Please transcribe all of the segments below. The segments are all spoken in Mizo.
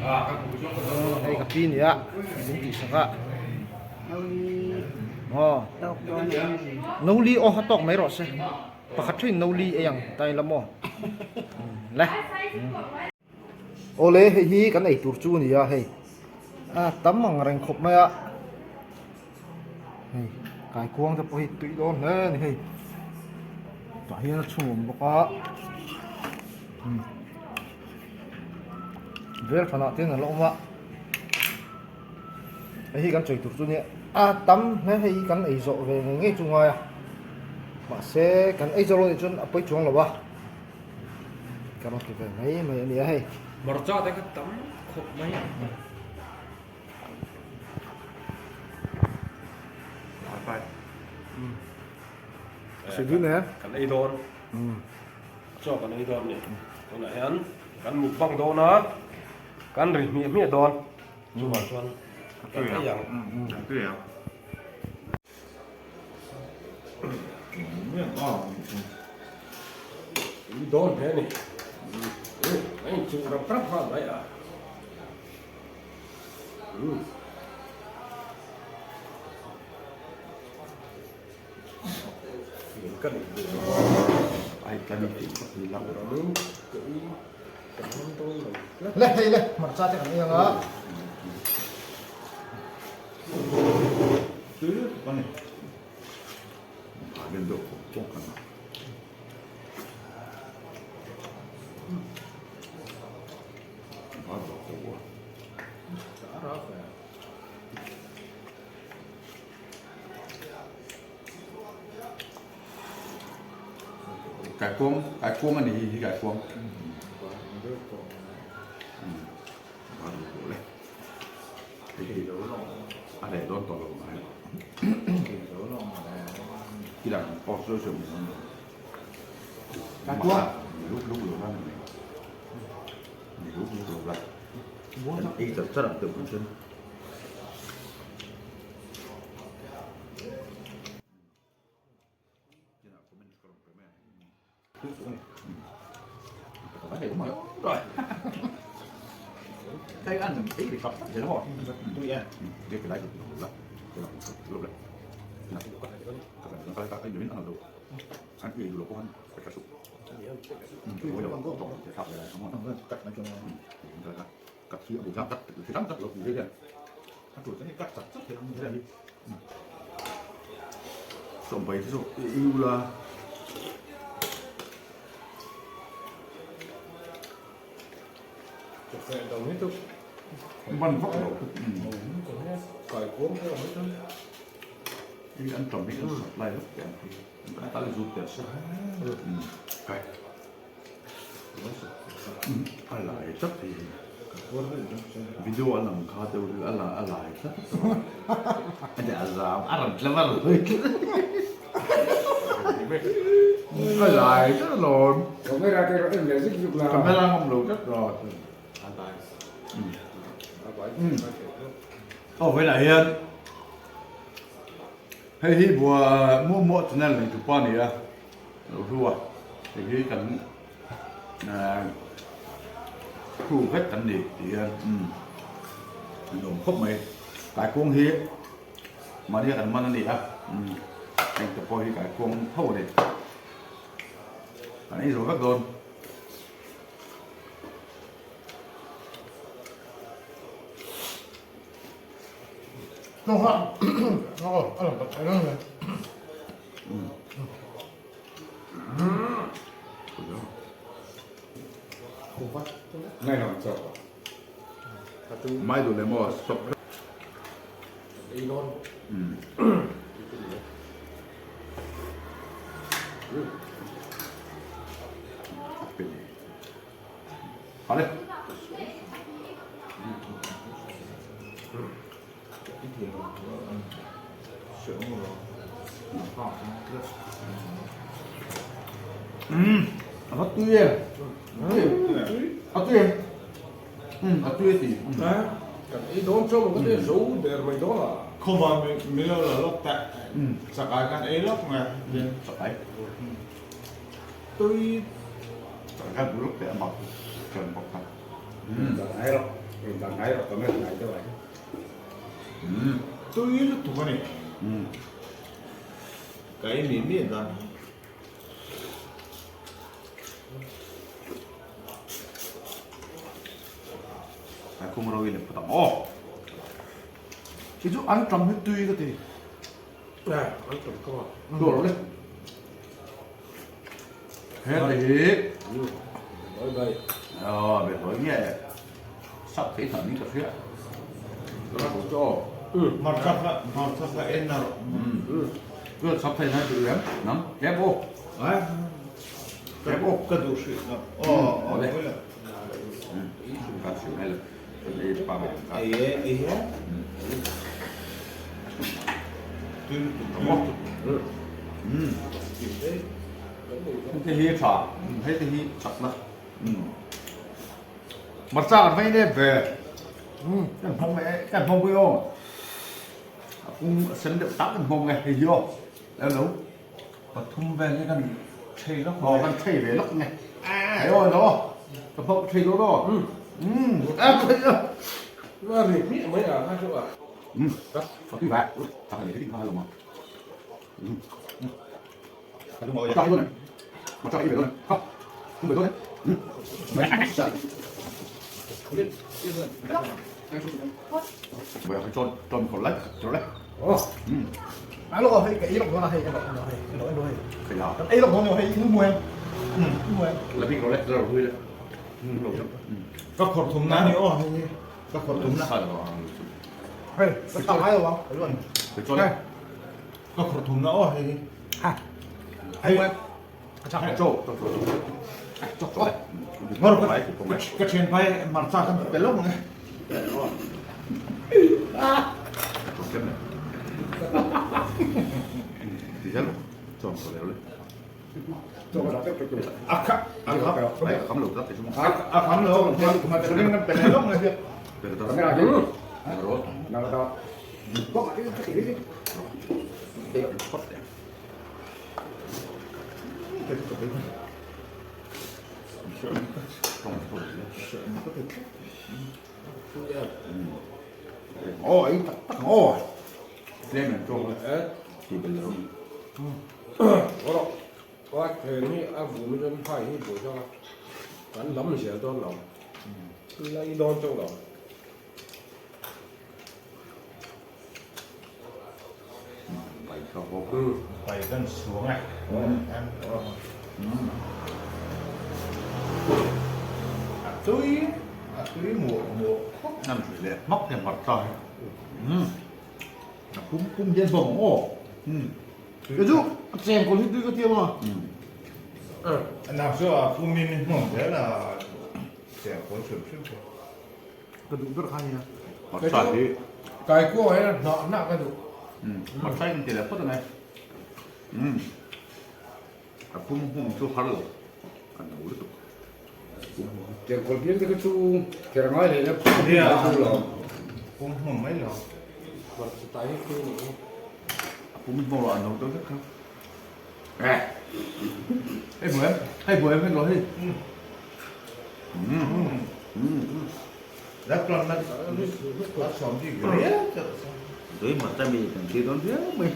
Hei ka pi nia min tih sak a. Aw. Noli aw a tawk mai rawh se. Pakhat thin noli ei ang ta ila maw. Le. Awle hei hi kan ei tur chu a ni a hei. A tam ang reng khawp mai a. Hei kaikuang te pawh hi tui dawn hle a ni hei. Tah hian a chhung awm bawk a. Vel hranah te hian a la awm a. Hei hi kan sawi tur chu nia a tam hle hei hi kan ei zawh ve ngei ngei chu ngai a mahse kan ei zawh lo nih chuan a pawi chuang lo a ka rawn ti ve mai mai a nia hei. Hmarcha te kha tam khawp mai a. Kan ei dawn chaw kan ei dawn a ni tunah hian kan mukbang dawn a kan ri hmiah hmiah dawn. Chuvang chuan kan ei ang. Tui dawn hle a ni. A inchuh rap rap nghal mai a. Le hei le hmarcha te kan ei ang a. Kaikuang kaikuang a ni hi hi kaikuang a reh dawn tawh lo mai khi dang pawh sawi sawi mai dawn lo Kaikuang luk luk lo la ni mai luk luk lo la ei char char ang deuh kan chuan. Cái ăn ít thì sọc thế đó. Cái cái là Sawmpai te chu i u la. Ban vak lo. I an tam hi an supply vek te an ti. An tal zut te a. Kai. A lai tlat hi video a lang kha deuh hi a la a lai tlat a ni a zam a rawn tlem a rawn hawi tlat a lai tlat alawm camera te erawh en leh zuk zuk la camera ngam lo tlat rawh aw vawiinah hian hei hi bua muah muah channel neitupa a ni a. Lo hlu a, hei hi kan hlu vek kan ni tih hian an awm khawp mai. Kaikuang hi mahni a kan man a ni a, heng te pawh hi kaikuang tho a ni. Kan ei zo vek dawn. Mai duh leh maw stop Hale. A va tui e. A tui em? A tui e ti. Kan ei dawn chuan ka ti zo der mai dawn a. Khawva mi lo la lawk teh. Chakai kan ei lawk nge. Chakai. Tui. Chakai kan bu lawk teh a mak kan bawk kha. Chakai lawk. Tui lutuk a ni. Ka ei mi mi dan. Kai kung ro i lem phawt ang aw. Khi chu an tam hi tui ka ti. An tam ka. Tur lo le. He te hi. Bai bai. Ờ, be hoi nge. Sap thei hna ning ka hria. Ka ko cho. Hmarcha kha hmarcha kha en a rawh. Cứ sap thei hna chu em. Nang, tlem u. Ai. Tlem u. Ka duh hrih lo. Aw, Awle. awle. Ka chhim mai lo. Ei pa mai ka. Ei e, ei e. Tui lutuk, tui lutuk. Hei te hi tha, hei te hi chakna. Hmarcha kan vei nep ve. Kan hmang e, kan hmang pui aw. A pung a sen deuh tak kan hmang e, hei hi aw. Lo lo. Pathum vel hi kan thei lawk nge. Aw kan thei ve lawk nge. Hei aw no. Ka hmang thei lo lo. A thei a. Ma ri hmiah mai a ha chu a. Ka tui vai. Tak ni hi lo ma. À lúc rồi cái ý lộc đó là hay cái lộc đó hay cái lộc đó hay cái lộc đó hay cái mùi mùi Ka khawrh thum na ni aw hei hi ka khawrh thum na. Hei ka tao hai rồi không Ka khawrh thum na aw hei hi. Hei Ka thian pai hmarcha kan pe lawk ang e. A kham a kham lo hmarcha kan pe lawk ang e. Pai kan suang e. A tui a tui muah muah khawp. Nan tui leh hmak hian hmarcha hi. A pum pum hian bawm ang aw. Cái chú chèn còn hít tui cái tiêu mà. Nang chu a pum in hmawm zel a cheng kawl hrim hrim pawh. Ka duh ber kha nia. Hmarcha hi. Kai kuang hian hnah hnah ka duh. Hmarcha hi kan ti leh phawt angai. A pum hmawm chu har lo. A no lutuk. Cheng kawl bial te kha chu kher ngai leh la pum hmawm mai lo. Pum hmawm mai lo. Hmarcha tai hi khi ni. A pum hmawm lo a no deuh vek kha. Hei buai em, hei buai em hei lo hei. Tui mà ta bị thằng kia đón viếng mày.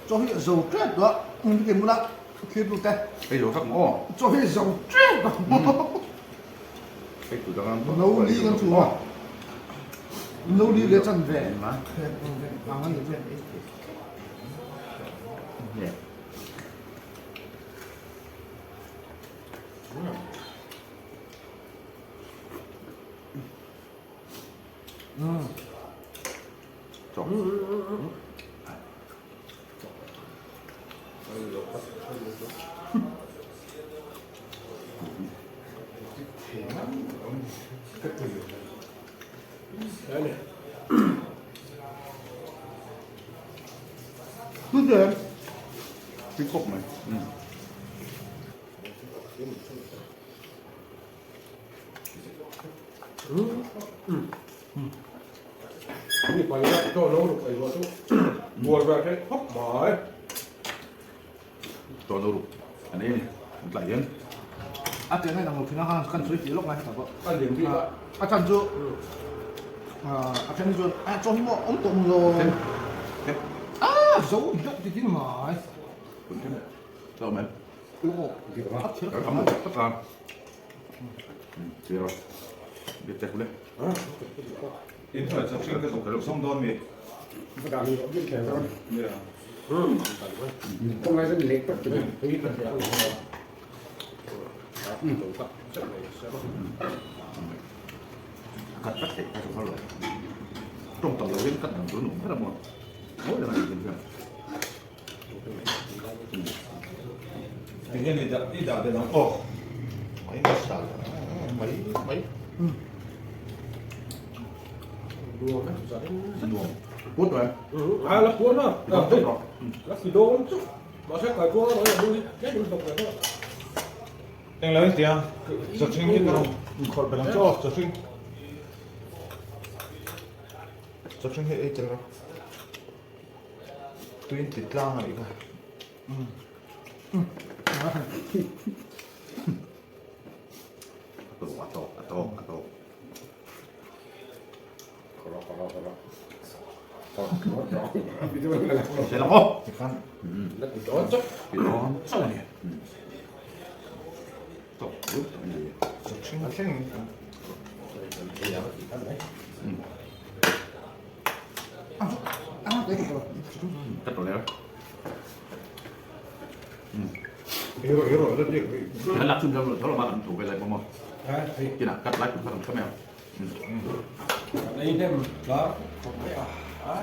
Cho hi dầu chết đó, cái muốn đó, khi tụi ta. Cái dầu sắc ngô. Cho hi dầu chết đó. Cái tụi ta ăn. Nấu ly con chú à. Nấu ly cái chân về mà. À, cái gì. Cứ Cái cốc này. Ni pai la chaw no ruk ei ruah chu buar ve theih khawp mai. Chaw no ruk an ei a ni, an tlai hian. A chen a inang lo thin a khan kan sawi tih lawk ngai heta pawh. A lian bik a. A chan chu a then hi chuan a chaw hi maw awm tawh ang lo. A zo deuh ti tin mai. Chaw mai. A thil Kan kam tak a. Zero. Biết chắc le. In thoi chak hring ka zuk sawng dawn mi. Kat kat thei ka zuk lo. Tawng tam lo in kat dang chu nuam ber a maw. Mawi reng a ni tin hian. Ti hian i dah i dah belh ang aw. Mai mai sal mai mai. Nuam e Nuam. Put mai. A la puan a. La si dawn chu. Mahse kai kuang a rawn la hi tlem in hnawk ve deuh. Eng lo in tia chawhring hi ka rawn khawrh belh ang chu aw chawhring. Chawhring hi ei tel rawh. Tuin ti tlang a nih kha. A tawk a tawk a tawk a tawk. Sẽ lắm không? Thì đó sao nhỉ? Tawk lut tak a ni. Chawhring thleng Ka tawh leh. Kan lak chhun hian tho lama kan tho ve lai pawh maw? Kinah cut lai pawh kha kan tha mai ang. Kan ei hnem tlar khawp mai a.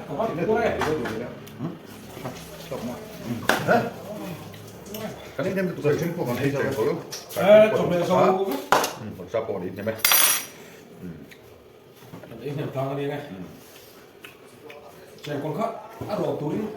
Ka va ti kuar e. Kan ei hnem lutuk a. Chawhmeh zo vek. Sa pawh kan ei hnem e. Kan ei hnem tlang a ni ang e. Chengkawl kha a rawh turin.